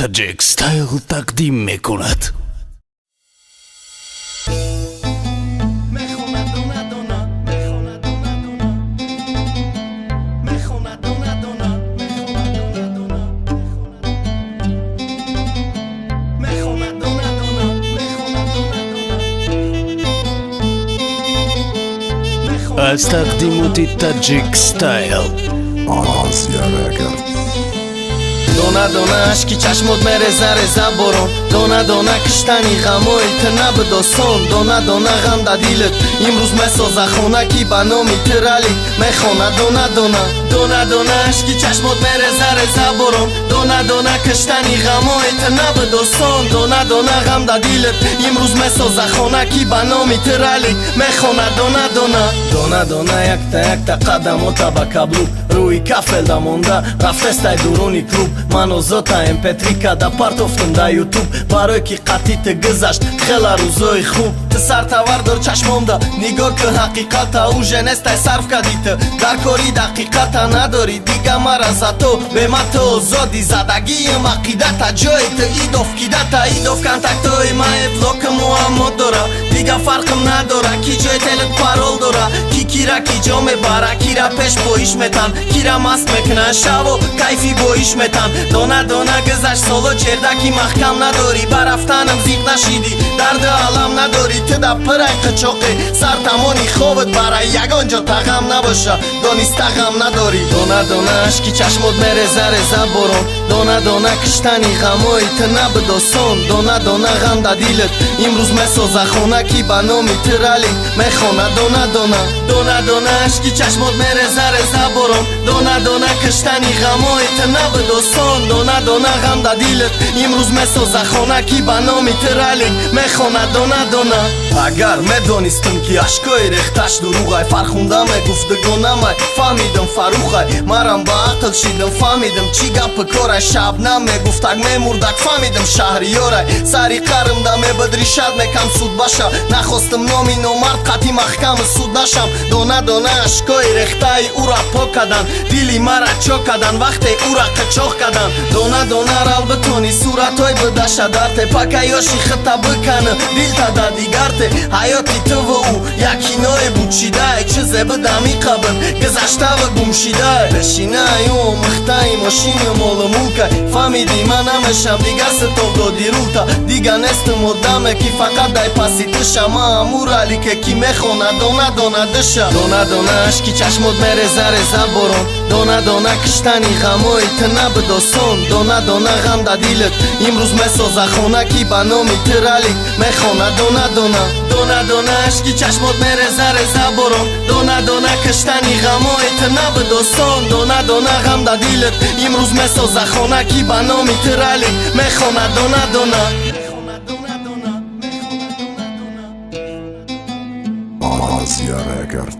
Таджик Стайл тақдим мекунад. Мехонад дона дона, мехонад дона дона, мехонад дона дона, мехонад дона дона, мехонад дона дона, мехонад дона дона. Аз тақдимоти Таджик Стайл. Азия Рекорд. Дона дона ашки чашмот мереза, реза борон. Дона дона киштани ғамои ту набуд осон. Дона дона ғам да дилат имрӯз месоза хона, ки ба номи ту ралик мехона. Дона дона, дона дона ашки чашмот мереза, реза борон. Дона дона киштани ғамои ту набуд осон. Дона дона ғам да дилат имрӯз месоза хона, ки ба номи ту ралик мехона. Дона дона, дона дона якта якта қадамота ба каблук рӯи кафелда монда рафтестай дуруни клуб. Ман озота mp3 када партофтум да Ютуб, барое ки қатъи ту гузашт хела рӯзои хуб. Ту сартавар дор чашмонда, нигоҳ кун ҳақиқата, уже нестай сарф кади ту дар кори дақиқата. Надорӣ дига мара зато бема ту озодӣ задагиим ақидата, ҷои ту идов кидата идов. Контактҳои мае блоки муаммо дора, дига фарқм надора, ки ҷои телет парол дора, ки кира ки ҷо мебара, кира пеш боиш метан, кира маст мекунан, шаво кайфи боиш метан. Дона дона гузашт соло, чердаки маҳкам надорӣ, ба рафтанам зиқ нашидӣ, дарду алам надорӣ. Ту да пирай қичоқе сар тамони хобат барай, ягон ҷо тағам набоша, дониста ғам надорӣ. Дона дона ашки чашмот мереза, реза борон. Дона дона киштани ғамои ту набуд осон. Дона дона ғам да дилат имрӯз месоза хона, ки ба номи ту ралик мехона. Дона дона, дона дона ашки чашмот мереза, реза борон. Дона дона киштани ғамои ту набуд осон. Дона дона ғам да дилат имрӯз месоза хона, ки ба номи ту ралик мехона. Дона дона, агар медонистам, ки ашкои рехташ дуруғай, Фархунда мегуфт дугонамай, фаҳмидам Фарухай, марам ба ақл шидам, фаҳмидам чӣ гапи корай. Шабнам мегуфтак мемурдак, фаҳмидам Шаҳриёрай. Сари қармда мебуд ришад мекам суд баша, нахостам номи номард қатъи маҳками суд нашам. Дона дона ашкои рехтаи ӯра пок кадан, дили мара чок кадан, вақте ӯра қичоқ кадан. Дона дона рал битони суратҳои будаша дарте, пакаёши хита бикана дилта да дигарте. Ҳаёти туву ӯ як киное бучидай, чизе бидами қабр гузаштаву гумшидай. Пешинаи ӯ омӯхтаи мошину молу мулкай, фаҳмидӣ, ман намешам дига ситоб доди рулта. Дига нестум одаме, ки фақат дай паси тиша, ман амуралике, ки мехона дона дона дыша. Дона дона ашки чашмот мереза, реза борон. Дона дона киштани ғамои ту набуд осон. Дона дона ғам да дилат имрӯз месоза хона, ки ба номи ту ралик мехона. Дона дона, дона дона ашки чашмот мереза, реза борон. Дона дона киштани ғамои ту набуд осон. Дона дона ғам да дилат имрӯз месоза хона, ки ба номи ту ралик мехона. Дона дона. Азия Рекорд.